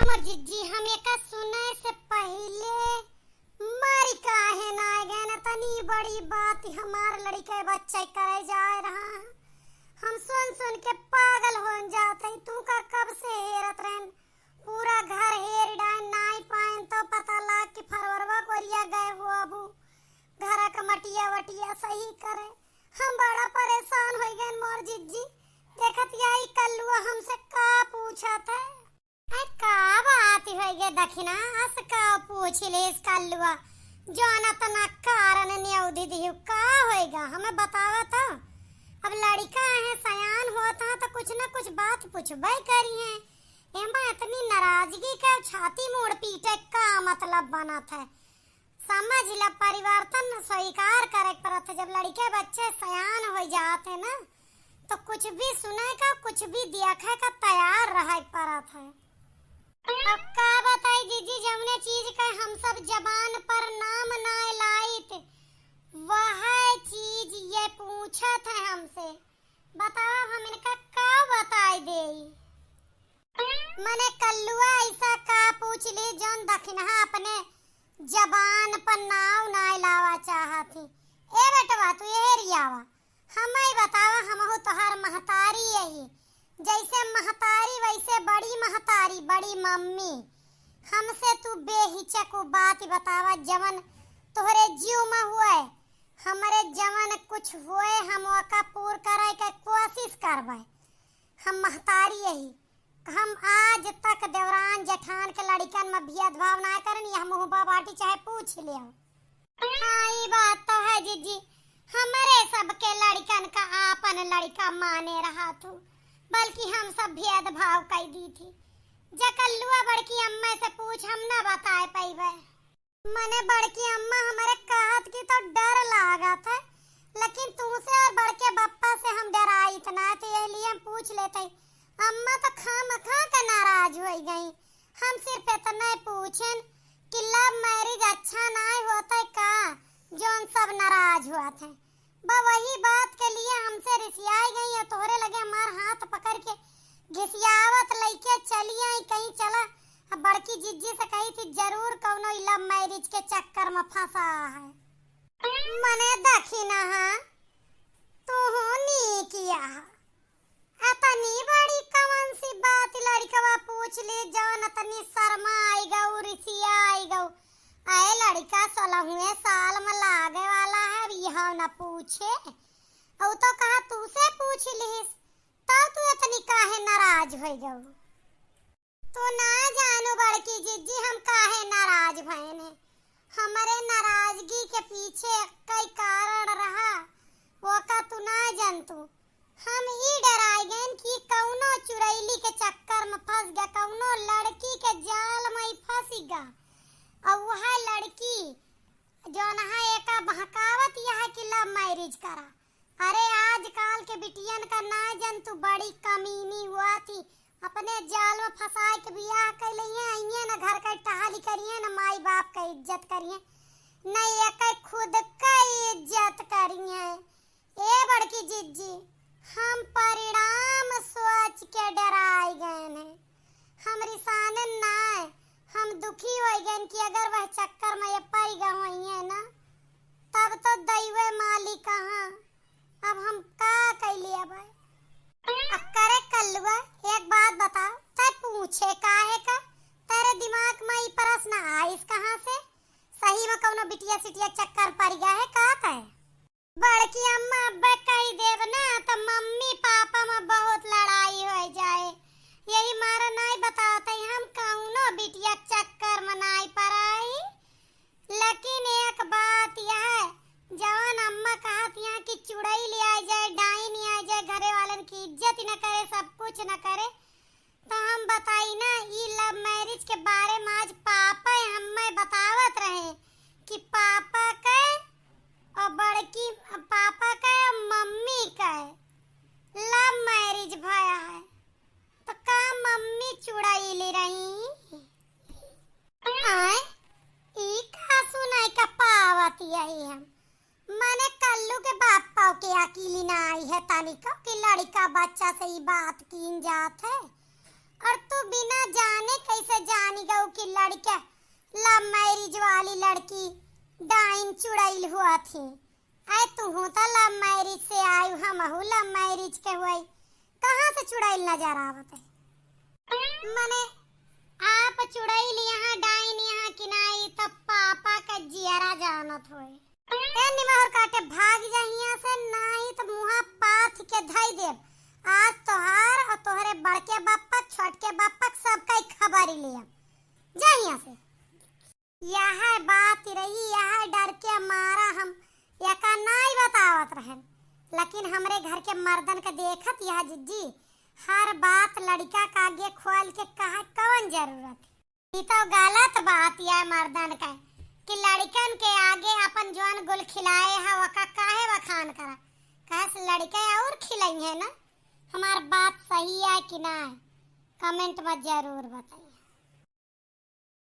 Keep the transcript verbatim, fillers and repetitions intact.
और जिज्जी, हम एका सुने से पहिले मरि काहे नाइ गएन? इतनी बड़ी बात हमार लड़िके बच्चे करे जाए रहा। हम सुन सुन के पागल होन जात हई। तू का कब से हेरत रहेन, पूरा घर हेरि डाएन, नाइ पाएन तो पता लाग कि फरवरवा कोरिया गए हो अबू। घर का मटिया वटिया सही करे। हम बड़ा परेशान होइ गएन मोर जिज्जी। देखत यही कल्लुआ हमसे का पूछत है। अरे का बात होइ गए दखिना, अस का पूछ लेस कल्लुआ, जौन अतना कारण नेवधी दिहु, का होइगा, हमें बतावा तो। अब लड़िका है, सयान होत है, तो कुछ न कुछ बात पूछबे करिहैं। एमा इतनी नाराजगी के छाती मूड़ पीटे का मतलब बनत है? समझ ल, परिवर्तन स्वीकार करे के परत है। जब लड़िके बच्चे सयान होइ जात है ना, तो कुछ भी सुने का, कुछ भी देखे का तैयार रहे के परत है। अब का बताई जिज्जी, जौने चीज का हम सब जबान पर नाम नाइ लाइत, वह चीज ये पूछत है हमसे। बताओ, हम इनका का बताई देई? मने कल्लुआ ऐसा का पूछ ली जौन दखिनहा अपने जबान पर नाव नाइ लावा चाहत ही? ए बेटवा, तू एहरी आवा, हमई बतावा, हमहू तोहार महतारी यही। जैसे महतारी वैसे बड़ी महतारी, बड़ी मम्मी, हमसे तू बेहिचक उ बात बतावा जवन तोहरे जीव में हुए, हमरे जवन कुछ हुए हम ओका पूर करे के कोशिश करबे। हम महतारी यही, हम आज तक देवरान जेठान के लड़िकन में भेदभाव ना करन, यह मुँहबा बाटी चाहे पूछ लियो। हाँ, ई बात तो है जिज्जी, हमरे सबके लड़िकन का आपन लड़िका माने रहा तू, बल्कि हम सब भेदभाव कई दी थी। जकल्लुआ बड़की अम्मा से पूछ, हम ना बताए पइबे। मने बड़की अम्मा हमरे कहत की तो डर लागत है, लेकिन तुमसे और बड़के बप्पा से हम डराइत ना, तो यह लिए हम पूछ लेते। अम्मा तो खामखा के नाराज होइ गई। हम सिर्फ इतना पूछेन कि love marriage अच्छा नाय होता है का, जौन सब नाराज हुआ थे। बा वही बात के लिए हमसे रिसियाई गई और तोहरे लगे हमार हाथ पकड़ के घिसियावत लइके चली आई। कहीं चला, अब बड़की जिज्जी से कही थी, जरूर कौनो love marriage के चक्कर में फंसा है। मने दखिनहा, तू हो नी किया है। अतनी बड़ी कवन सी बात लड़िकवा पूछ ले, जौन अतनी शर्मा आई गऊ, रिसिया आई गऊ। आए लड़िका सोलहवें साल में लागे वाला है, अब यह न पूछे। अउ तो कहा तू से पूछ लिहिस, तब तू इतनी काहे नाराज होइ गऊ? तू ना जानू बड़की जिज्जी, हम काहे नाराज भयन है। हमरे नाराजगी के पीछे कई कारण रहा, वो का तू ना जानतू। हम ई डराई गइन कि कौनो चुड़ैली के चक्कर में फंस गया, कौनो लड़की के जाल में ही फंस गया। और वह लड़की जौन है एका बहकावत यह कि love marriage करा। अरे आजकल के बिटियन का ना जन तू बड़ी कमीनी हुआ थी, अपने जाल में फंसाए के बियाह कर लइहे, अइहे न घर का टहली करिहे, न माई बाप का इज्जत करिहे, न एक खुद का इज्जत करिहे। ए बड़की जिज्जी, हम परिणाम सोच के डराई गए हैं। हम रिसानन नाय, हम दुखी होइ गए कि अगर वह चक्कर में ये पड़ गए होइए ना, तब तो दैवे मालिक कहाँ, अब हम का कैली अब? अ करे कल्लुआ, एक बात बताओ, तै पूछे काहे का? तेरे दिमाग में ई प्रश्न आइस कहाँ से? सही में कौनो बिटिया सिटिया चक्कर पड़ गया है का तै? बड़की अम्मा, अब्बे कही देब ना, त मम्मी पापा में बहुत लड़ाई होइ जाए। यही मारा नाई बतावत हई, हम कौनो बिटिया चक्कर में नाई पड़ाई। लेकिन एक बात यह है, जवन अम्मा कहत यहाँ कि चुड़ैल आइ जाए, डाइन आइ जाए, घरे वालन की इज्जत ही न करे, सब कुछ न करे, तो हम बताई ना, ई love marriage के बारे में आज पापा हमें बतावत रहे कि पापा के और बड़की पापा के और मम्मी के love marriage भया है। तो का मम्मी चुड़ैल रही? आय, ई का सुनाई का पावत यही हम? मने कल्लू के बापा के अकील ना आई है तनिको कि लड़िका बच्चा से ई बात कीन जात है। और तू बिना जाने कैसे जान कि लड़के, लव मैरिज वाली लड़की डाइन चुड़ैल हुआ थी। अरे तू तो लव मैरिज से आयु, हमहू लव मैरिज के हुई, कहाँ से चुड़ैल नजर आवत है? मने आप चुड़ैल यहाँ डाइन यहाँ कि नाई, तब पापा का जियरा जानत होए। ए निमहर काटे, भाग जा हियां से, नाही तो मुहा पाथ के धई देब। आज तोहार और तोहरे बड़के बापक, छोटके बापक सबका ही खबर ही लेब। जा हियां से। यह बात रही, यह डर के मारा हम एका नाई बतावत रहन, लेकिन हमरे घर के मर्दन के देखत यह जिज्जी हर बात लड़का का आगे खोल के कहा कवन जरूरत है? ई तो गलत बात या मर्दन के कि लड़कन के आगे अपन जौन गुल खिलाए है ओका काहे बखान करा? कहे से लड़के और खिलाई है ना। हमार बात सही है कि ना? कमेंट में जरूर बताइए।